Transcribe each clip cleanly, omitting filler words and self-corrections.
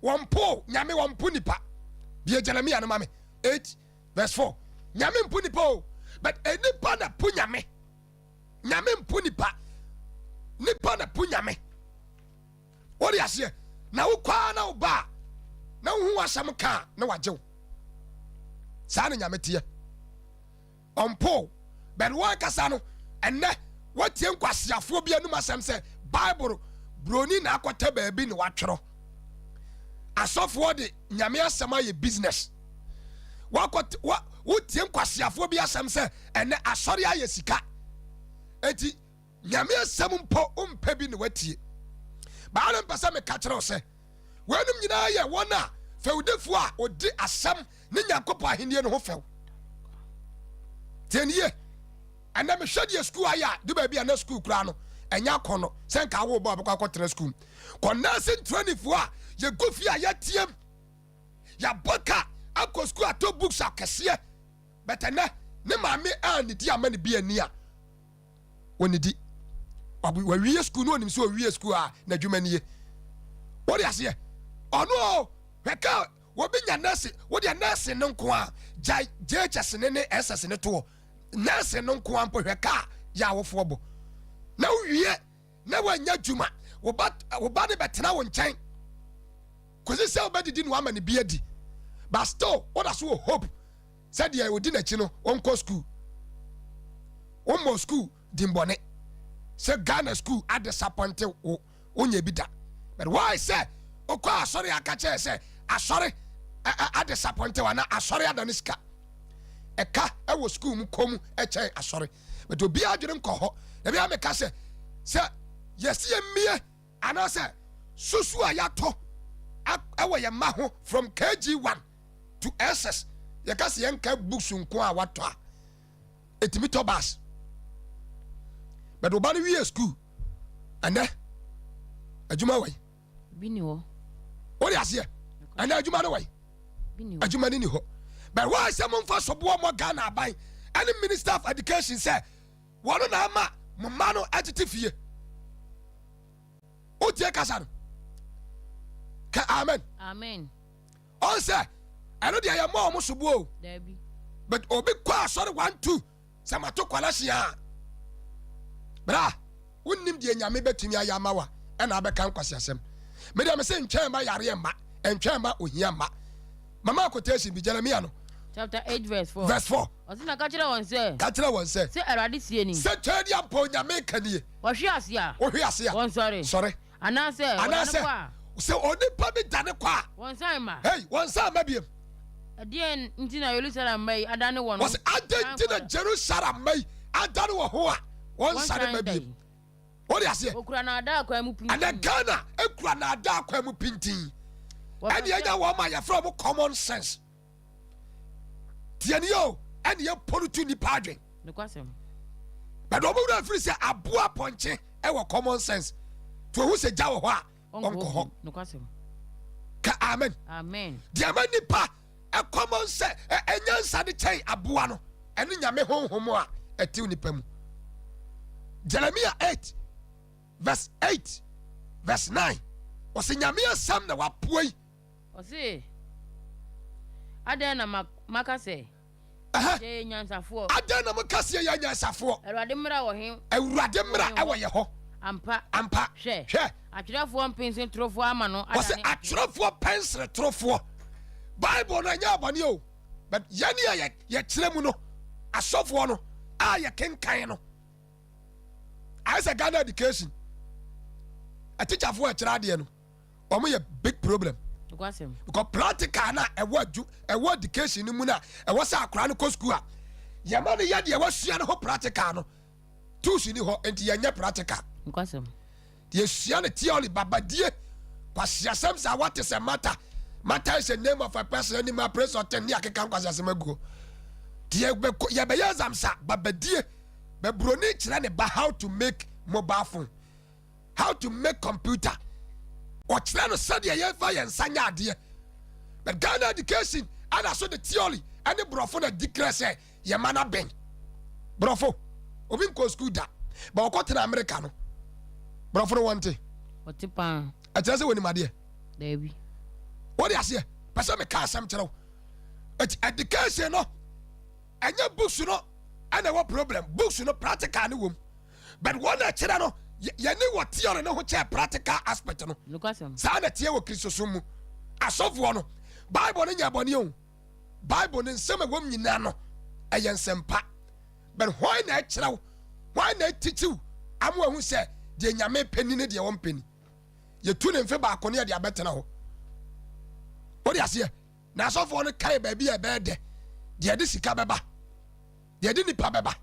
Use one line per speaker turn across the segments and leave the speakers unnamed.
Wɔmpo Nyame, wɔmpo nipa. Bie Jeremia no ma me, 8 verse 4. Nyame mpo nipa o, but nipa na po Nyame. Nyame mpo nipa, nipa na po Nyame. Wode aseɛ na wokɔa na woba a na wohu w'asɛm ka a na wagye wo. Saa na Nyame teɛ, ɔmpo. But wankasa no, ɛnɛ woatie nkwaseafoɔ bi anum asɛm sɛ Bible broni na akɔtɛ baabi na watwerɛ. Asɔfoɔ de Nyame asɛm ayɛ business. Wakɔ wa wotie nkwaseafoɔ bi asɛm sɛ ɛnɛ asɔre ayɛ sika, eti Nyame asɛm mpo wompɛ bi na watie. Baa no mpɛ sɛ meka kyerɛ wo sɛ wɔnom nyinaa yɛ wɔn a fɛwdifoɔ a wɔdi asɛm ne Nyankopɔn ahennie no ho fɛw. Tie ne yie. Ɛnɛ mehwɛ deɛ sukuu ayɛ a de baabi a na sukuu koraa no ɛnyɛ akɔnnɔ sɛ nka awo bɔ a bɛkɔ akɔtena sukuu kɔ nursing training foɔ a yɛgu fie a yɛteam yɛabɔ ka akɔ sukuu atɔ books akɛseɛ, bɛtɛ nɛ ne maame a ne di ama ne bi ani a wɔnidi. Wawie sukuu no, onim sɛ owie sukuu a n'adwuma nie. Wɔde aseɛ ɔno o, hwɛ ka wɔbi nya nurse. Wɔde nurse no nko a gyae JHS ne SS ne toɔ, nurse no nko a mpo, hwɛ ka yɛ awofoɔ bɔ na wowie na wɔanya adwuma. Wo ba ne bɛtena wo nkyɛn kòsi sɛ wobɛdidi no ama ne bi adi, but still woda so wɔ hope sɛdeɛ odi n'akyi no wɔnkɔ school. Wɔmmɔ school di mbɔne sɛ Ghana school adisappoint wo, wonyɛ bi da. But why sɛ wokɔ asɔre aka kyerɛ sɛ asɔre adisappoint wo ana asɔre ada ne sika ɛka ɛwɔ school mu kɔ mu ɛkyɛn asɔre? But obiara adwene nkɔ hɔ. Ebi ameka sɛ yɛsi yɛ mmie anaasɛ susu a yɛatɔ ɛwɔ yɛn mma ho from KG1 to SS, yɛka sɛ yɛnka books nko a watɔ a ɛtumi tɔ bus. But ɔba no wie school, ɛnɛ adwuma wɔ yi
bi ni hɔ.
Wode aseɛ, ɛnɛ adwuma no wɔ yi
bi ni hɔ.
Adwuma no ni hɔ. But why sɛ momfa soboɔ mmɔ Ghana aban ɛne Minister of Education sɛ wɔno na ama mo mma no ɛtete fie? Wotie kasa no ka amen.
Amen.
Ɔn sɛ ɛno deɛ yɛmmɔ ɔmo soboɔ o.
Dabi.
But obi kɔ asɔre one two sɛ mato kwalahye a, bra, wonnim deɛ Nyame bɛtumi ayɛ ama wa ɛna abɛka nkwasi asɛm. Medeɛ me sɛ ntwɛn ma yareɛ mma, ntwɛn ma ohia mma. Mama quotation bi, Jeremia no
chapter 8 verse 4.
Verse 4.
Ɔsi na ka kyerɛ wɔn sɛ,
ka kyerɛ wɔn sɛ,
sɛ Awurade sie ni,
sɛ twɛn de ampɔ Nyame ka nie,
wɔhwe ase a,
wohwe ase a,
wɔnsɔre,
sɔre,
anaasɛ wɔdane
anaasɛ
kɔ a,
sɛ onipa bi dane kɔ a,
wɔnsan ma.
Hei, wɔnsan ma biem.
Ɛdeɛn nti na Yerusalem mma yi adane wɔn
wɔsɛ adɛn nti na Jerusalem mma yi adane wɔ ho a wɔnsane ma
da
biem
yi?
Wode aseɛ.
Okura naadaa kwan mu pintin.
Ɛnɛ Ghana ekura naadaa kwan mu pintin. Ɛne ɛnya wɔn ma yɛfrɛ wɔn common sense. Tiɛni o, ɛne yɛ pollute nipa adwen.
Nokwasɛm.
Bɛdɛ wɔn wura firi sɛ aboa pɔnkye ɛwɔ common sense to ehu sɛ gya wɔ hɔ a ɔnkɔ hɔ.
Nokwasɛm.
Ka amen.
Amen.
Deɛ ma nipa common sense ɛnya nsa de kyɛn aboa no, ɛne Nyame honhom a ɛtew nipa mu. Jeremia 8 verse 8 verse 9, ɔsɛ Nyame asɛm na wapoa yi.
Ɔse adɛn na maka sɛ, yɛyɛ nyansafoɔ?
Adɛn na moka sɛ yɛyɛ nyansafoɔ?
Awurade mmara wɔ he?
Awurade mmara ɛwɔ yɛ hɔ.
Ampa.
Ampa.
Hwɛ.
Hwɛ.
Atwerɛfoɔ mpensere torofoɔ ama no
wɔsɛ
adane.
Atwerɛfoɔ pɛnsere torofoɔ. Bible no ɛnyɛ abɔne o, but yɛne a yɛkyerɛ mu no, asɔfoɔ no a yɛkenkan no, ayɛ sɛ Ghana education atikyafoɔ a ɛkyerɛ adeɛ no, wɔn yɛ big problem.
Nokwasɛm.
Because practical na ɛwɔ adwu ɛwɔ education no mu na ɛwɔ sɛ akwaraa no kɔ school a yɛma no yɛ deɛ wɔasua no ho practical no, tools ni hɔ nti yɛnyɛ practical.
Nokwasɛm.
Yɛsua no theory babadie kwasiasɛm sɛ what is a matter? Matter is a name of a person, animal, place or thing. Ne akeka nkwasiasɛm aguo nti yɛbɛyɛ exam sa babadie. Bɛburoni kyerɛ ne ba how to make mobile phone, how to make computer, ɔkyerɛ no sɛdeɛ yɛmfa yɛn nsa nyɛ adeɛ. But Ghana education ɛna so de theory ɛne borɔfo na di krɛ sɛ yɛma no bɛn borɔfo. Obi nkɔ school da ba ɔkɔtena America no, borɔfo no wɔnte.
Ɔte paa.
Ɛkyerɛ sɛ wɔnim adeɛ.
Daabi.
Wode aseɛ? Pɛ sɛ meka asɛm kyerɛ wo. Eti education no, ɛnyɛ books no ɛna ɛwɔ problem. Books no practical ne wom. But wɔn na ɛkyerɛ no, yɛne wɔ theory no ho kyɛ practical aspect no. Saa na ɛteɛ wɔ Kristosom mu. Asɔfoɔ no, Bible no nyɛ bɔne o. Bible no nsɛm a ɛwɔ mu nyinaa no, ɛyɛ nsɛmpa. But hwan na ɛkyerɛ wo? Hwan na ɛtikyiw ama wahu sɛ deɛ Nyame pɛ ni ne deɛ ɔmpɛ ni? Yɛtu ne mfe baako ne yɛde abɛtena hɔ. Wode aseɛ? Na asɔfoɔ no kae baabi a ɛbɛyɛ dɛ, deɛ ɛde sika bɛba, deɛ ɛde nipa bɛba.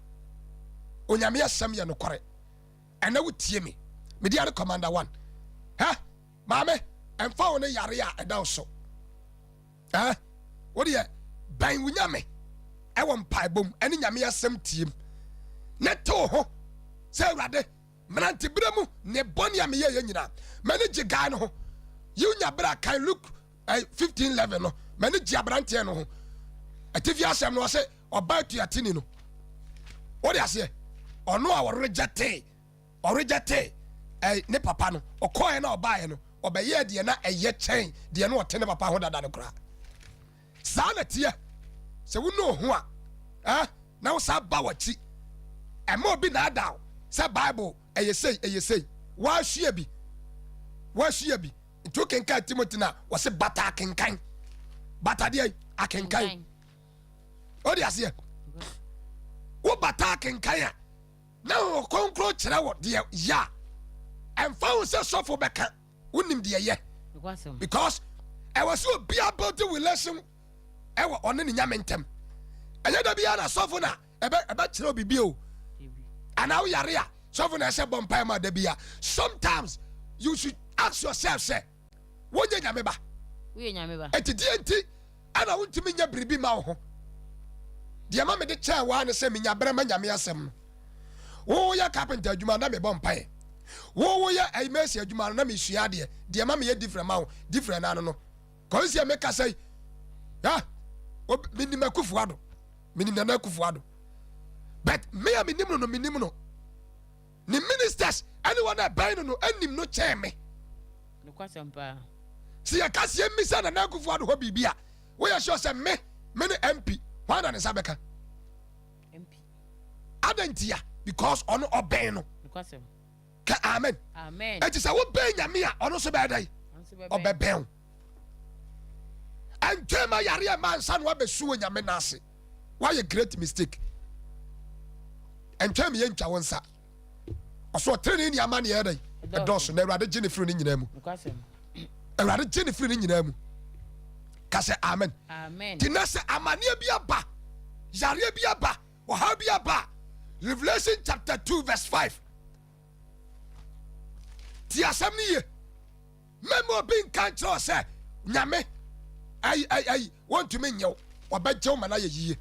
Onyame asɛm yɛ nokware. Ɛnɛ wotie me. Media ne Commander One. Hɛ, maame, ɛmfa wo ne yare a ɛda wo so. Eh, wo deɛ bɛn wo Nyame ɛwɔ mpaebɔ mu ɛne Nyame asɛm tie mu. Ne te wo ho sɛ Awurade mmeranteberɛ mu ne bɔne a meyɛeɛ nyinaa m'ani gye guy no ho. Yiw nya berɛ a kan Luke eh, 15:11 no m'ani gye aberanteɛ no ho. Atifi asɛm no ɔse ɔbaa tuateni no. Wode aseɛ ɔno a ɔregyɛtee ɔregyɛtee eh, ne papa no ɔkɔɛ na ɔbaeɛ no ɔbɛyɛɛ deɛ na ɛyɛ kyɛn deɛ na ɔte ne papa ho dada no koraa. Saa na teɛ sɛ wonu ho a eh, na wo saa ba w'akyi. Ɛma obi naadaa wo sɛ Bible ɛyɛ sei ɛyɛ sei. Woasua bi, woasua bi. Nti wokenkan Timothy na wɔse bata akenkan. Bata deɛ akenkan. Wode aseɛ? Wo bata akenkan a na Honhom Kronkron kyerɛ wɔ deɛ yɛ a ɛmfa ho sɛ sɔfo bɛka wonim deɛ yɛ because ɛwɔ sɛ obiara build relation ɛwɔ ɔne ne Nyame ntɛm. Ɛnyɛ da biara na sɔfo na ɛbɛ ɛbɛkyerɛ obibi o. Anaa woyare a sɔfo na ɛsɛ bɔ mpae ma da biara. Sometimes you should ask yourself sɛ wonyɛ Nyame ba.
Woyɛ Nyame ba.
Eti deɛ nti ɛna wontumi nyɛ biribi ma wo ho. Deɛ ma mede kyɛɛ waa ne sɛ menya berɛ ma Nyame asɛm no. Woyɛ carpenter adwuma na mebɔ mpaeɛ. Woyɛ ɛyimɛsi adwuma no na mesua adeɛ. Deɛ ma meyɛ different ma wo different ano no. Kɔnsi a meka sɛ ya menim Akufo Addo, menim Nana Akufo Addo, but me a menim no no menim no. Ne ministers ɛne wɔn a ɛbɛn no no anim no kyɛn me. Sɛ yɛka sɛ yɛmmisa Nana Akufo Addo hɔ biribi a, woyɛ sure sɛ me me ne MP hwan na ne nsa bɛka? Adɛn ntia? Because ɔno ɔbɛn no. Ka amen. Eti sɛ wobɛn Nyame a, ɔno nso bɛyɛ dɛn? Ɔbɛbɛn wo. Ɛntwɛn ma yare ɛma ansa na wabɛsu wɔ Nyame nan ase. Woayɛ great mistake. Ɛntwɛn me yɛntwa wo nsa. Ɔso ɔtenenee ni ama neɛ ɛdɛn? Ɛdɔɔso. Na Awurade gye ne firi ne nyinaa mu. Awurade gye ne firi ne nyinaa mu. Ka sɛ amen. Ti na sɛ amaneɛ bi aba, yareɛ bi aba, ɔhaw bi aba, Revelation chapter 2 verse 5. Ti asɛm no yie. Mɛma obi nka nkyerɛ wo sɛ Nyame ayi ayi ayi wɔntumi nyɛ wo, wɔbɛgye wo ma no ayɛ yie.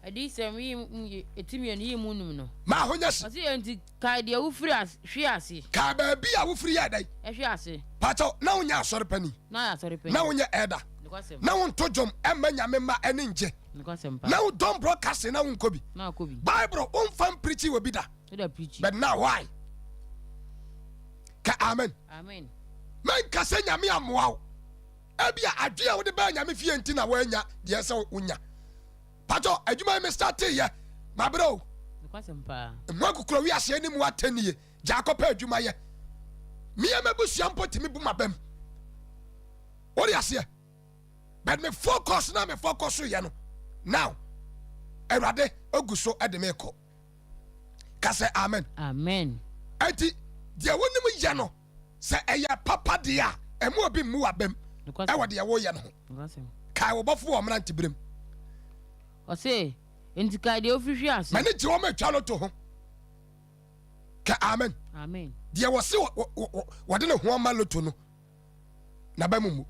Adiyisɛm yi mu eti mmienu yi mu num no.
Ma ho nyɛ hye.
Ɔsi enti kae deɛ wofiri ase hwe ase.
Kae baabi a wofiri yɛɛ dɛn?
Ɛhwe ase.
Pakyɛw, na wonyɛ asɔre panin.
Na yɛ asɔre panin.
Na wonyɛ elder.
Nokwasɛm.
Na wonto dwom ɛmma Nyame mma ɛne ngye.
Nokwasɛm paa.
Na wodɔn broadcasting na wonkɔ bi.
Na akɔ bi.
Bible womfa mprikyi wɔ bi da.
Woda preachi.
But now why? Ka amen.
Amen.
Menka sɛ Nyame ammoa wo. Ebia adwene a wode baa Nyame fie nti na woanya deɛ ɛsɛ wonya. Patɔ, adwuma yi me startee yɛ, mabrɛ o.
Nokwasɛm paa.
Mmoa kukura wiase anim atɛnie, gyaa kɔpɛ adwuma yɛ. Mea m'abusua mpo tumi bu m'abam. Wode aseɛ? But me focus na me focus so yɛ no, now, Awurade ogu so de me kɔ. Ka sɛ amen.
Amen.
Enti, deɛ wonim yɛ no, sɛ ɛyɛ papa deɛ a, ɛmu obi mmu w'abam ɛwɔ deɛ woyɛ no ho. Kae wo bɔfo wɔ mmeranteberem.
Ɔse, enti kae deɛ wofiri hwe ase.
M'ani gye wɔn atwa loto ho. Ka amen.
Amen.
Deɛ wɔse wɔde ne ho ama loto no, n'aba mu mmu.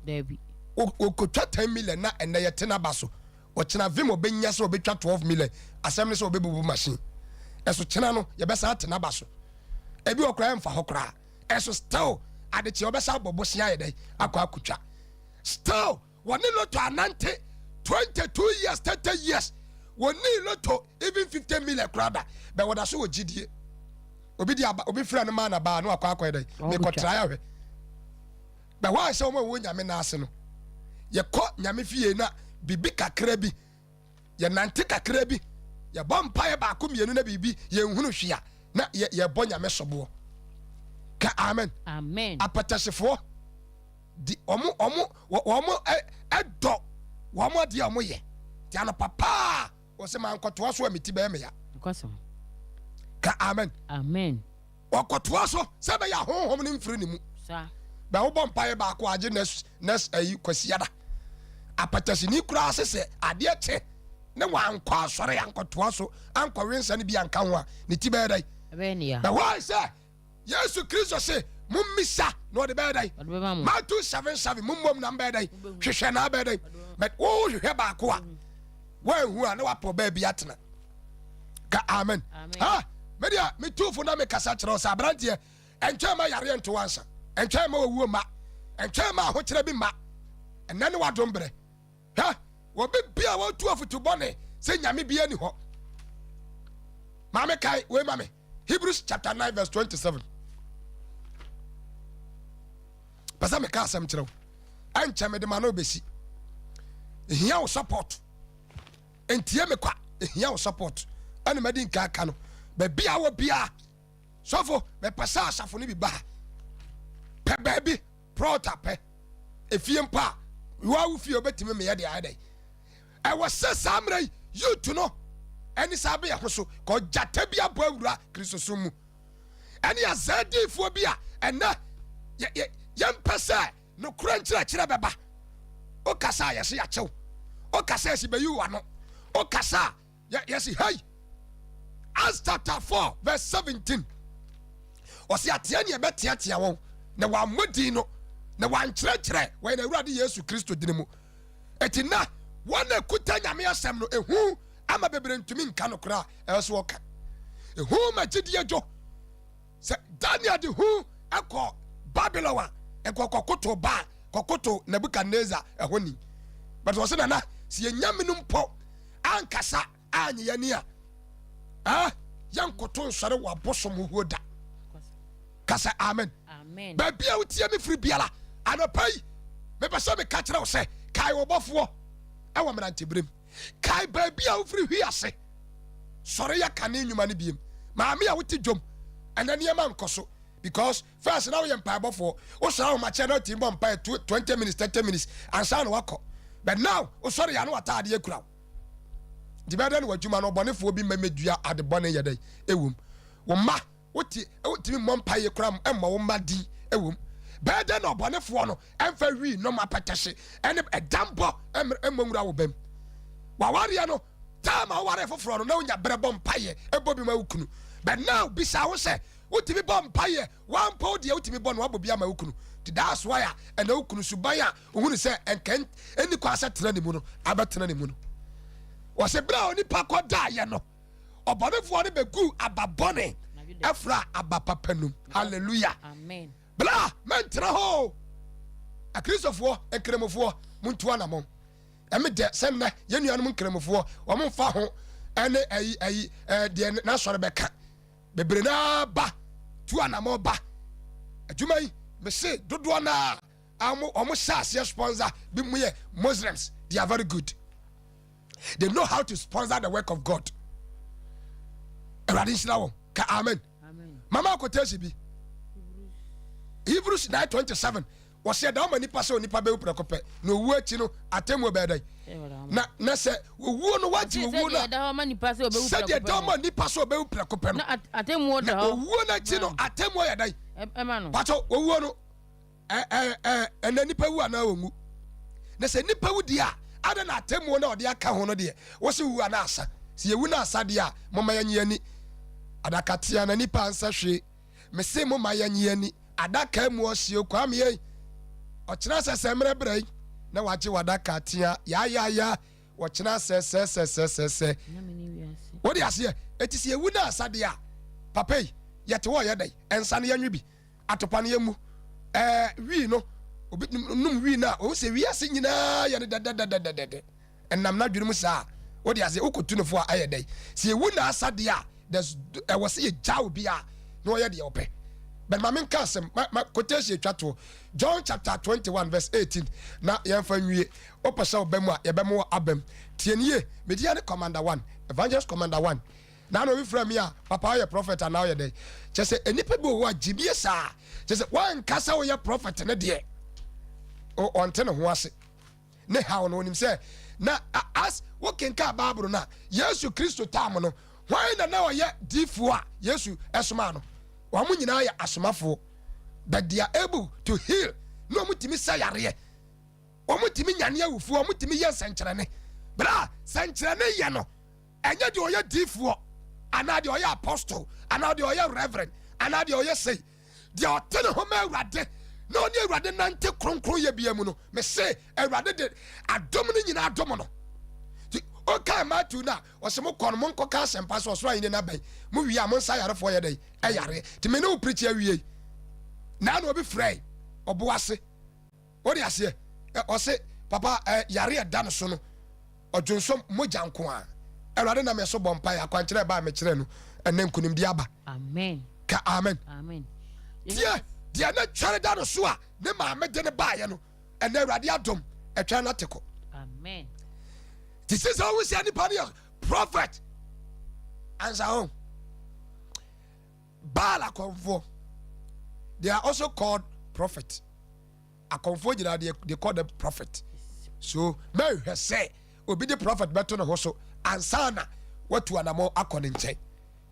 Daabi.
Wɔkɔtwa 10 million na ɛnɛ yɛte n'aba so. Ɔkyena vim ɔbɛnya sɛ ɔbɛtwa 12 million. Asɛm ne sɛ ɔbɛbubu machine. Ɛso kyena no yɛbɛsan ate n'aba so. Ebi wɔ koraa ɛmfa hɔ koraa. Ɛso still adekyeɛ ɔbɛsan abɔ bosea ayɛ dɛn akɔ akɔtwa. Still wɔne loto anante 22 years 30 years wɔnii loto even 50 million koraa da. Bɛ wɔda so wɔ gyidie. Obi di aba obi frɛ no maa na baa no akɔ akɔyɛ dɛn mekɔtrae ahwɛ. Bɛ hɔ a sɛ wɔn a wɔwɔ Nyame nan ase no, yɛkɔ Nyame fie na biribi kakra bi, yɛnante kakra bi, yɛbɔ mpaeɛ baako mmienu na biribi yɛnhunu hwee a, na yɛbɔ Nyame soboɔ. Ka amen.
Amen.
Apɛtɛhyefoɔ di wɔn wɔn wɔn ɛdɔ wɔn adeɛ a wɔn yɛ. Ti anɔpa paa wɔsɛ mankɔtoa so a me ti bɛyɛ me ya. Ka amen.
Amen.
Ɔkɔtoa so sɛ ɛbɛyɛ a honhom no mfiri ne mu. Bɛ wobɔ mpaeɛ baako agye next next ayi kwasiada. Apatasini koraa se sɛ adeɛ kye ne wankɔ asɔre ankɔtoa so ankɔwe nsa no bi anka ho a ne ti bɛyɛ dɛn? Bɛ hɔ sɛ Yesu Kristo se mommisa na ɔde bɛyɛ dɛn? Matthew 7 7 mommom na mbɛyɛ dɛn? Hwehwɛ na abɛyɛ dɛn? But wohwehwɛ baako a woanhu a na wapɔ baabi atena. Ka amen. Ha medeɛ metu fo na mekasa kyerɛ wo sɛ aberanteɛ ɛntwɛn ma yareɛ nto wansa, ɛntwɛn ma owuo ma, ɛntwɛn ma ahokyerɛ bi ma. Ɛnɛ ne wadom berɛ. Hwɛ obi bia wɔtu afutu bɔne sɛ nyame bia ni hɔ. Maame kae wei ma me Hebrews chapter 9 verse 27. Pɛ sɛ meka asɛm kyerɛ wo. Ɛnkyɛ mede ma no bɛsi. Ehia wo support. Ntie me kwa. Ehia wo support. Ɛna madi nka aka no. Baabi a wɔ bia sɔfo mepɛ sɛ asafo no bi ba ha. Pɛ baabi prɔta pɛ. Efie mpo a wa wo fie obetumi meyɛ de ayɛ dɛ. Ɛwɔ sɛ saa mmerɛ yi youth no ɛne saa bɛyɛ ho so kɔ gyata bi abɔ awura Kristosom mu. Ɛne azadiifoɔ bi a ɛnɛ yɛmpɛ sɛ nokorɛ nkyerɛkyerɛ bɛba. Wokasa a yɛse yɛakyew. Wokasa a yɛse bɛyi wo ano. Wokasa a yɛse hei. Acts chapter 4 verse 17. Ɔse ateɛ ne ɛbɛteatea wɔn na wɔammɔ din no na wɔankyerɛkyerɛ wɔn Awurade Yesu Kristo dini mu. Eti na wɔn a ɛkuta Nyame asɛm no ehu ama bebree ntumi nka nokorɛ a ɛwɔ so wɔka. Ehu ma gyidie dwo. Sɛ Daniel de hu kɔ Babylon a, nka ɔkɔkoto ba kɔkoto Nebuchadnezzar ɛhɔ ni. But wɔsɛ nana sɛ yɛn nyame no mpo ankasa anye yɛn ani a, eh, yɛnkoto nsɔre wɔ abosom huhuo da. Kasa amen.
Amen.
Baabi a wotie me firi biara anɔpa yi, mepɛ sɛ meka kyerɛ wo sɛ kae wo bɔfoɔ ɛwɔ mmeranteberem. Kae baabi a wofiri hwi ase sɔre yɛ kane nnwuma no biem. Maame a wote dwom ɛnɛ nneɛma nkɔ so because first na woyɛ mpaebɔfoɔ, wosɔre ahomakyɛ na wotumi bɔ mpae 20 minutes 30 minutes ansa na wakɔ, but now wosɔre yɛ ano ataadeɛ kura wo nti bɛyɛ dɛ na w'adwuma no ɔbɔnefoɔ bi mmɛmɛdua ade bɔne yɛ dɛ ɛwom. Wo mma wote wotumi mmɔ mpaeɛ kora mmɔ wo mma din ɛwom. Bɛyɛ dɛ na ɔbɔnefoɔ no ɛmfa wii nom apɛtɛhye ɛne ɛdambɔ ɛmmɔ nwura wo bɛm. Wawareɛ no time a woware foforɔ no na wonya berɛ bɔ mpaeɛ ɛbɔ bi ma wo kunu, but now bisa wo sɛ wotumi bɔ mpaeɛ wampɔ wo deɛ wotumi bɔ no wabɔ bi ama wo kunu. Nti that's why a ɛna wo kunu suban a wohunu sɛ ɛnka ɛnni kwan sɛ tena ne mu no abɛtena ne mu no. Wɔsɛ berɛ a onipa kɔ daeɛ no ɔbɔnefoɔ no bɛgu aba bɔne ɛfra aba papa num. Hallelujah.
Amen.
Bla mɛntena hɔ. Akristofoɔ nkramofoɔ muntu anamɔn. Ɛmi dɛ sɛ nnɛ yɛn nuanom nkramofoɔ wɔn mfa ho ɛne ɛyi ɛyi ɛɛ deɛ n'asɔre bɛka bebree naa ba tu anamɔn ba adwuma yi mese dodoɔ naa wɔn hyɛ aseɛ sponsor bi mu yɛ Muslims. They are very good. They know how to sponsor the work of God. Awurade nhyira wɔn. Ka amen. Mama akɔtɛsi bi Hebrews 9:27 wɔsɛ ɛda ɔma nipa sɛ onipa bɛwu prɛko pɛ na owuo akyi no atemmuo bɛyɛ dɛn? Na na sɛ owuo no wagye owuo no a sɛdeɛ ɛda ɔma nipa sɛ ɔbɛwu prɛko pɛ no na owuo no akyi no atemmuo yɛ dɛn? Patɔ owuo no ɛnɛ nipa wu anaa ɔnwu? Na sɛ nipa wu deɛ a adɛn na atemmuo no a ɔde aka ho no deɛ wɔsɛ wu anaa asa? Sɛ yɛwu no asa deɛ a momma yɛnye ani adakatea na nipa ansɛ hwee. Mese momma yɛnye ani adaka mu ɔhyeo Kwame ei ɔkyena sɛ sɛ mmerɛ berɛ yi na wagye wadaka tea yayaya wɔkyena sɛ sɛ sɛ sɛ sɛ sɛ wode aseɛ. Eti sɛ yɛwu no asa deɛ a papa yi yɛte hɔ yɛ dɛn? Ɛnsa no yɛnwe bi, atopa no yɛmmu, ɛɛ wii no obi num wii no a ɔhu sɛ wiase nyinaa yɛ no dɛdɛdɛdɛdɛdɛ ɛnam n'adwene mu saa. Wode aseɛ wokɔtu no fo a ɛyɛ dɛn? Sɛ yɛwu no asa deɛ a ɛwɔ sɛ yɛgya obi a na ɔyɛ deɛ ɔpɛ. But ma menka asɛm, ma, ma quotation twa toɔ. John chapter 21 verse 18 na yɛmfa nwie. Wopɛ sɛ ɔba mu a, yɛbɛma wɔ abam. Tie nie, media ne Commander One, Evangelist Commander One. Na na obi frɛ me a, papa woyɛ prophet anaa woyɛ dɛn? Kyɛ sɛ nnipa bi wɔ hɔ a gyimie saa. Kyɛ sɛ woanka sɛ woyɛ prophet ne deɛ, ɔnte ne ho ase. Ne haw no, onim sɛ na as wokenkan Bible no a, Yesu Kristo tam no, hwan na na ɔyɛ diifoɔ a Yesu somaa no? Wɔn nyinaa yɛ asomafoɔ, but they are able to heal. Na wɔn tumi sa yareɛ, wɔn tumi nyane awufoɔ, wɔn tumi yɛ nsɛnkyerɛnne. Berɛ a sɛnkyerɛnne yɛ no, ɛnyɛ deɛ ɔyɛ diifoɔ anaa deɛ ɔyɛ apostle anaa deɛ ɔyɛ reverend anaa deɛ ɔyɛ sei. Deɛ ɔte ne ho ma Awurade na ɔne Awurade nante kronkron yɛ bia mu no, mese Awurade de adom no nyinaa adom no. Nti ɔkaa Matthew no a, ɔsɛ mo kɔ no monkɔka asɛmpa sɛ ɔsoro ahenni no abɛn, mo wie a monsa ayarefoɔ yɛ dɛn ɛyareɛ. Nti me ne wo pirikyi awie na na obi frɛ ɔbo ase, wode aseɛ, ɔse papa yare ɛda no so no ɔdwonso mogya nko a. Awurade nam yɛ so bɔ mpaeɛ, akwankyerɛ ɛbaa mekyerɛ no, ɛnɛ nkonimdi aba.
Amen.
Ka amen.
Amen.
Tie deɛ ne twɛre da no so a ne maame de ne baeɛ no, ɛnɛ Awurade adom ɛtwɛre no ate kɔ.
Amen.
Te sɛ sɛ wohu sɛ nipa no yɛ prophet ansa ho. Baal akɔmfoɔ, they are also called prophet. Akɔmfoɔ nyinaa they call them prophet. So mɛhwɛ sɛ obi de prophet bɛto ne ho so ansa na watu anamɔ akɔ ne nkyɛn.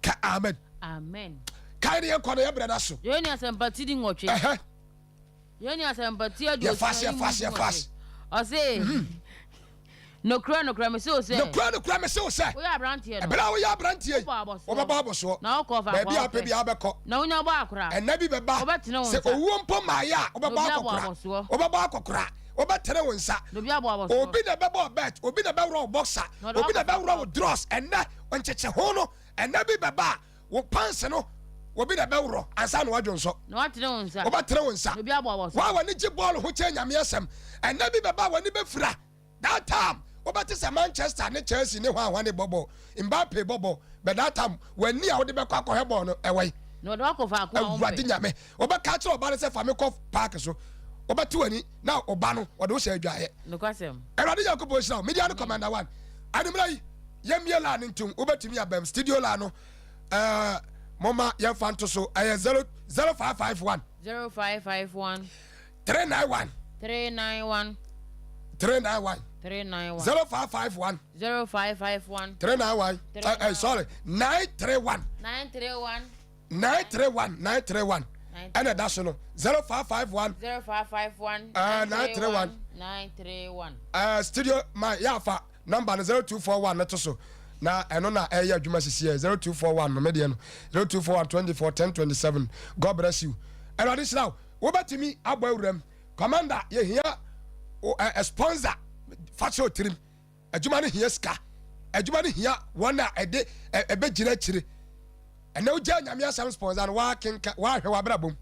Ka amen.
Amen.
Kae ne yɛn kɔ no yɛbrɛ no so.
Yohane asɛmpa ti di nwɔtwe. Yohane asɛmpa ti aduosia.
Yɛ fast, yɛ fast, yɛ fast.
Ɔse, nokorɛ nokorɛ mese wo sɛ.
Nokorɛ nokorɛ mese wo sɛ.
Woyɛ aberanteɛ no.
Ɛberɛ a woyɛ aberanteɛ yi.
Wobɛbɔ
abɔsoɔ.
Na wokɔ faako a
Baabi a wopɛ biara wobɛkɔ.
Na wonya bɔ akora.
Ɛnna bi bɛba.
Wobɛtene wo nsa.
Sɛ owuo mpo mmaeɛ a, wobɛbɔ akɔkora. Wobɛbɔ akɔkora. Wobɛtene wo nsa.
Na obi abɔ abɔsoɔ.
Obi na ɛbɛbɔ wo belt. Obi na ɛbɛworɔ wo boxer. Obi na ɛbɛworɔ wo drawers. Ɛnnɛ nkyekyeho no, ɛnna bi bɛba a, wo pants no, obi na ɛbɛworɔ ansa na wadwo nsɔ.
Na watene wo nsa.
Wobɛtene wo nsa.
Na obi abɔ abɔsoɔ.
Wo a w'ani gye bɔɔl ho kyɛn Nyame asɛm. Ɛnna bi bɛba a w'ani bɛfira. That time wobɛte sɛ Manchester ne Chelsea ne hwan hwan bɔ bɔɔl, Mbappe bɔ bɔɔl, but that time w'ani a wode bɛkɔ akɔhwɛ bɔɔl no ɛwɔ he?
Na ɔde wakɔ faako a wompɛ.
Awurade Nyame, wobɛka akyerɛ ɔba no sɛ fa me kɔ park so, wobɛte w'ani na ɔba no ɔde wo hyɛ adwaeɛ.
Nokwasɛm.
Awurade Nyankopɔn nhyira wo. Media no Commander One. Anwummerɛ yi, yɛmmie line no ntom, wobɛtumi abam studio line no, ɛɛ momma yɛmfa nto so, ɛyɛ 0 0551.
0551.
391.
391.
391.
391.
0551.
0551.
391. Sorry, 931.
931.
931 931. Ɛna ɛda so no 0551.
0551.
931.
931.
Studio man yɛafa number no 0241 no to so na ɛno na ɛyɛ adwuma sisi yɛ 0241 no medeɛ no 0241 24 10 27. God bless you. Awurade hyira wo. Wobɛtumi abɔ awuram. Commander, yɛhia a sponsor. Fa kyerɛ otirim. Adwuma no hia sika. Adwuma no hia wɔn a ɛde ɛbɛgyina akyire. Ɛnɛ wogya Nyame asɛm sponsor no, waakenka waahwɛ w'abrabom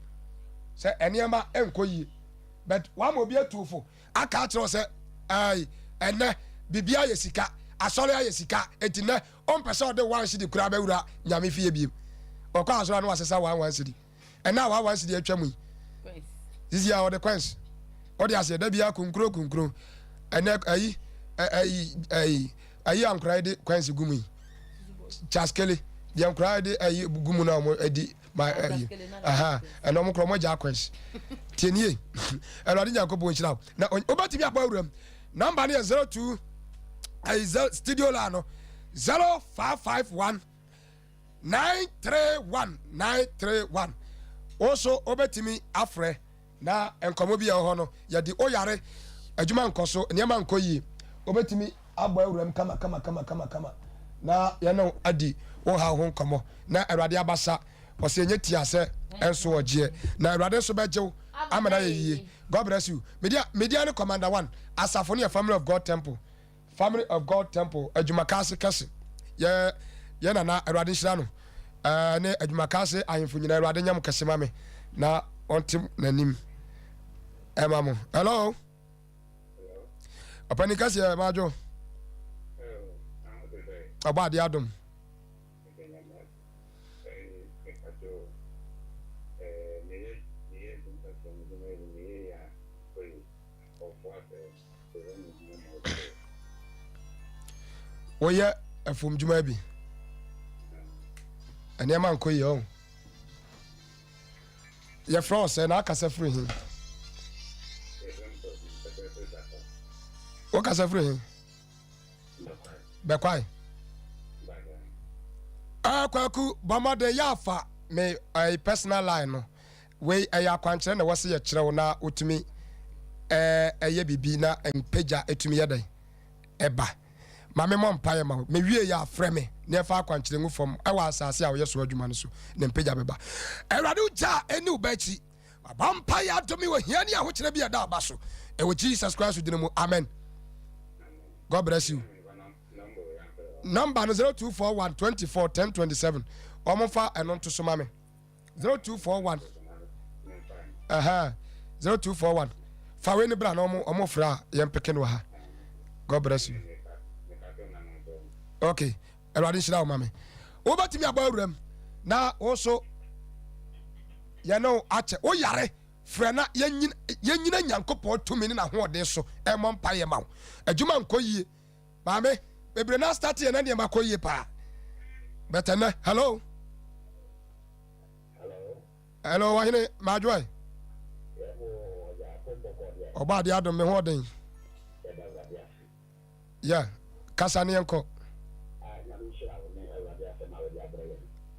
sɛ nneɛma nkɔ yie, but wama obi atuofo aka akyerɛ wo sɛ ɛɛ ɛnɛ biribi ayɛ sika, asɔre ayɛ sika, eti nɛ ɔmpɛ sɛ ɔde 1 cedi koraa bɛwura Nyame fie biem. Ɔkɔ asɔre a na wasesa 1 1 cedi. Ɛnɛ a 1 1 cedi atwa mu yi, sisi a ɔde coins ɔde aseɛ da biara kunkuro kunkuro. Ɛnɛ ayi ayi ayi ayi ankora yi de coins gu mu yi, chaskele deɛ nkora yi de ayi gu mu na wɔn adi ma ayi aha, ɛnɛ wɔn kora wɔn agya coins. Tie nie, Awurade Nyankopɔn nhyira wo na wobɛtumi abɔ awuram. Number no yɛ 02 ayi studio line no 0551 931 931. Wo nso wobɛtumi afrɛ na nkɔmmɔ bi a ɛwɔ hɔ no yɛde oyare adwuma nkɔ so, nneɛma nkɔ yie, wobɛtumi abɔ awuram kama kama kama kama kama na yɛne wo adi wo haw ho nkɔmmɔ. Na Awurade abasa ɔsɛ ɛnyɛ tia sɛ ɛnso ɔgyeɛ, na Awurade nso bɛgye wo ama no ayɛ yie. God bless you. Media, media ne Commander One asafo no yɛ Family of God Temple. Family of God Temple adwumakaase kɛse. Yɛ yɛ nana Awurade nhyira no. Ɛɛ ne adwumakaase ahemfo nyinaa, Awurade nyɛ mo kɛse ma me na ɔnte n'anim ɛma mo. Hello. Ɔpɛni kɛseɛ madwo. Ɔbɔ adeɛ adom. Woyɛ afomdwuma bi. Nneɛma nkɔ yie ɔn. Yɛfrɛ wo sɛ na akasa firi he? Wokasa firi he? Bɛkwae. Ah, Kwaku, bɔ mmɔden yɛ afa me eh, personal line no. Wei ɛyɛ akwankyerɛ na ɛwɔ sɛ yɛkyerɛ wo na wotumi ɛyɛ biribi na mpagya ɛtumi yɛ dɛn ɛba. Ma me mmɔ mpaeɛ ma wo. Mewie yɛ a frɛ me na yɛmfa akwankyerɛ ngu fam ɛwɔ asase a woyɛ so adwuma no so na mpagya bɛba. Awurade wo gya a ɛni wo ba akyi. Mabɔ mpaeɛ adome wɔ hia ne ahokyerɛ bi a ɛda aba so. Ɛwɔ Jesus Christ din mu. Amen. God bless you. Number no 0241 24 10 27. Wɔn fa ɛno nto so ma me. 0241 ɛhɛn 0241 fa wei ne bra na ɔmo ɔmo frɛ a yɛn peke no wɔ ha god bless you okay awurade nhyira wo ma me wobɛtumi abɔ awuram na wo nso yɛne wo akyɛ woyare frɛ na yɛnyina nyankopɔn tumi ne n'ahoɔden so ɛmmɔ mpa yɛ ma wo adwuma nkɔ yie Maame, bebree na start yɛ na nneɛma kɔ yie paa. But ɛnɛ, hello. Hello, wahene madwoɛ. Ɔbɔ adeɛ adom me ho ɔden. Yeah, kasa ne yɛnkɔ.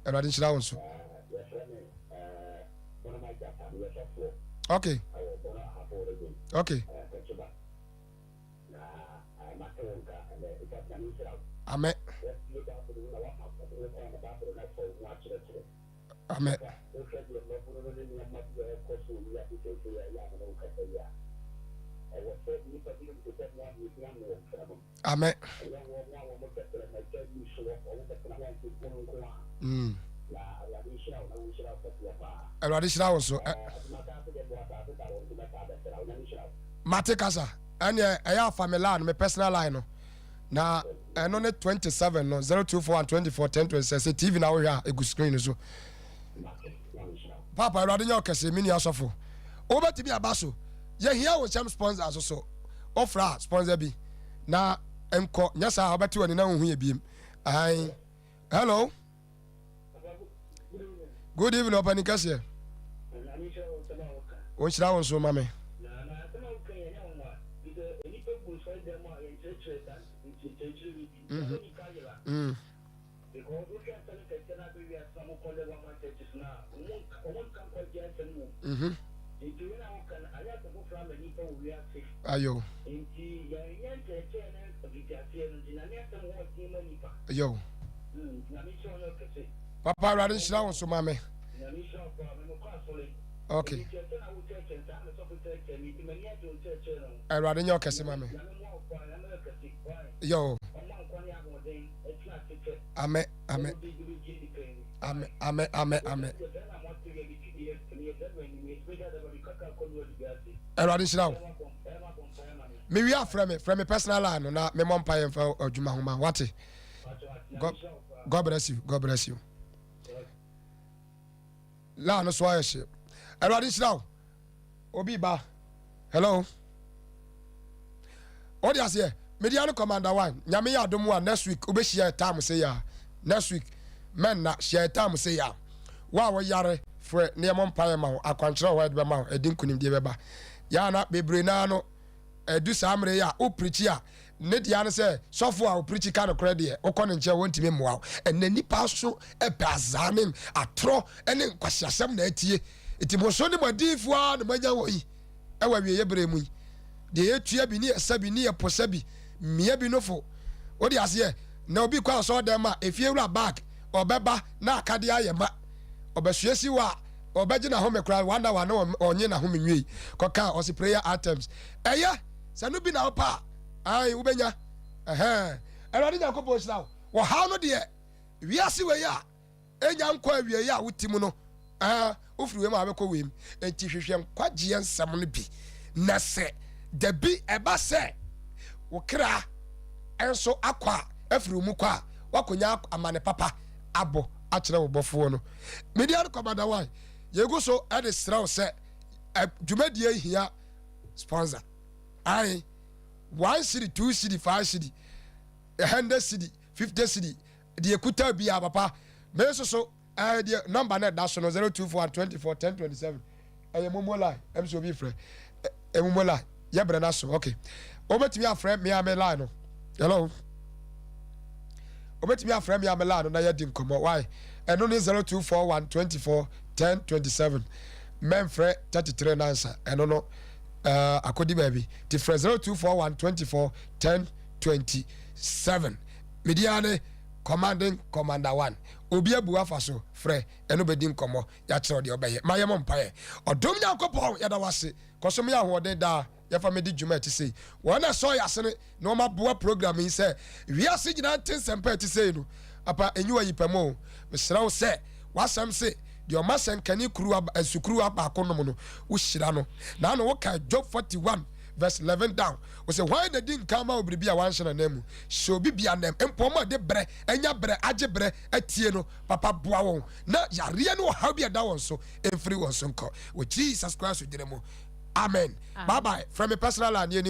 Awurade nhyira wo nso. Okay. Okay. Amen. Amen. Amen. Mm. Awurade hyira wo so. Mate kasa. Ɛneɛ ɛyɛ afa me line me personal line no na ɛno ne 27 no 024 and 24 10 26 sɛ tv na wohwɛ a ɛgu screen no so papa awurade nyɛ ɔkɛse me nua sɔfo wobɛtumi aba so yɛhia wo nhyɛm sponsor so so wofra sponsor bi na nkɔ nyɛ saa wobɛte w'ani na wohu yɛ biem hello Good evening, ɔpanin kɛseɛ. Wɔnhyira wo nso ma me. Mm. Mm. Ayo. Yo. Papa Awurade nhyira wo so ma me. Okay. Awurade nyɛ ɔkɛse ma me. Yo. Amen. Amen. Amen. Amen. Amen. Amen. Awurade nhyira wo. Mewie a frɛ me frɛ me personal line no na memmɔ mpaeɛ mfa adwuma ho ma wate. God, God bless you. God bless you. Line no so ayɛ hye. Awurade nhyira wo. Obi ba. Hello. Wode aseɛ media no commander one nyame yɛ adom a next week wobɛhyia time sɛ yɛ a next week mɛnna hyia time sɛ yɛ a wo a wɔyare frɛ ne yɛmmɔ mpaeɛ ma wo akwankyerɛ wɔ hɔ a yɛde bɛma wo ɛde nkonimdie bɛba yɛ ana bebree naa no ɛdu saa mmerɛ yi a wo pirikyi a ne deɛ ne sɛ sɔfo a ɔpirikyi ka nokorɛ deɛ wokɔ ne nkyɛn wɔntumi mmoa wo ɛnɛ nnipa so ɛpɛ azaa ne atorɔ ne nkwaseasɛm na atie nti mo so ne mo adiyifoɔ a na moanya wɔ yi ɛwɔ awieeɛ berɛ mu yi deɛ yɛtua bi ne yɛsa bi ne yɛposa bi mmea bi no fo wode aseɛ na obi kɔ asɔɔ dɛm a efie wura bag ɔbɛba na akadeɛ ayɛ ma ɔbɛsoɛ si hɔ a ɔbɛgye n'ahome koraa one hour na ɔnye n'ahome nwie kɔka ɔse prayer items ɛyɛ sɛ no bi na wopɛ a ae wobɛnya ɛhɛn awurade nyankopɔn hyira wo wɔhaw no deɛ wiase wei a ɛnya nkɔ awieɛ a wote mu no ɛɛ wofiri wei mu a wobɛkɔ wei mu enti hwehwɛ nkwagyeɛ nsɛm no bi na sɛ dabi ɛba sɛ wo kra nso akɔ a afiri wo mu kɔ a woakɔnya amane papa abɔ akyerɛ wo bɔfoɔ no. Media no Commander One, yɛgu so de srɛ wo sɛ dwumadie hia sponsor. Ae, 1 cedi, 2 cedi, 5 cedi, 100 cedi, 50 cedi deɛ kuta bi a papa me nso so ɛɛ deɛ number no ɛda so no, 024 24 10 27, ɛyɛ MoMo line. Ɛm sɛ obi frɛ ɛ MoMo line yɛ brɛ no so. Ok, wobɛtumi afrɛ me a me line no. Hello, wobɛtumi afrɛ me a me line no na yɛdi nkɔmmɔ. Why? Ɛno ne 0241 24 10 27. Mɛmfrɛ 33 nansa, ɛno no akɔdi baabi. Nti frɛ 0241 24 10 27. Media ne Commanding Commander One, obi abu afa so frɛ ɛno bɛdi nkɔmmɔ, yɛakyerɛw deɛ ɔbɛyɛ. Ma yɛmɔ mpaeɛ. Ɔdom Nyankopɔn, yɛda wase kɔso meyɛ ahoɔden daa yɛfa medi dwuma ɛte sei. Wɔn a ɛsɔ yɛ asene na wɔn aboa program yi sɛ wiase nyinaa nte nsɛmpa ɛte sei no apa enyiwa yi pɛm o. Mesrɛ wo sɛ wasɛm se deɛ ɔma sɛnkani kuruwa nsukuruwa baako nom no, wohyira no. Na ano woka Job 41 verse 11 down, wɔsɛ hwan na di nkan ma wo biribi a wanhyɛ n'anan mu? Hyɛ obi bia nam mpo ɔmo a de brɛ anya brɛ agye brɛ atie no. Papa, boa wɔn na yareɛ ne ɔhaw bi a ɛda wɔn so mfiri wɔn so nkɔ wɔ Jesus Christ gyina mu. Amen. Bye bye. From me personal line yɛ ni.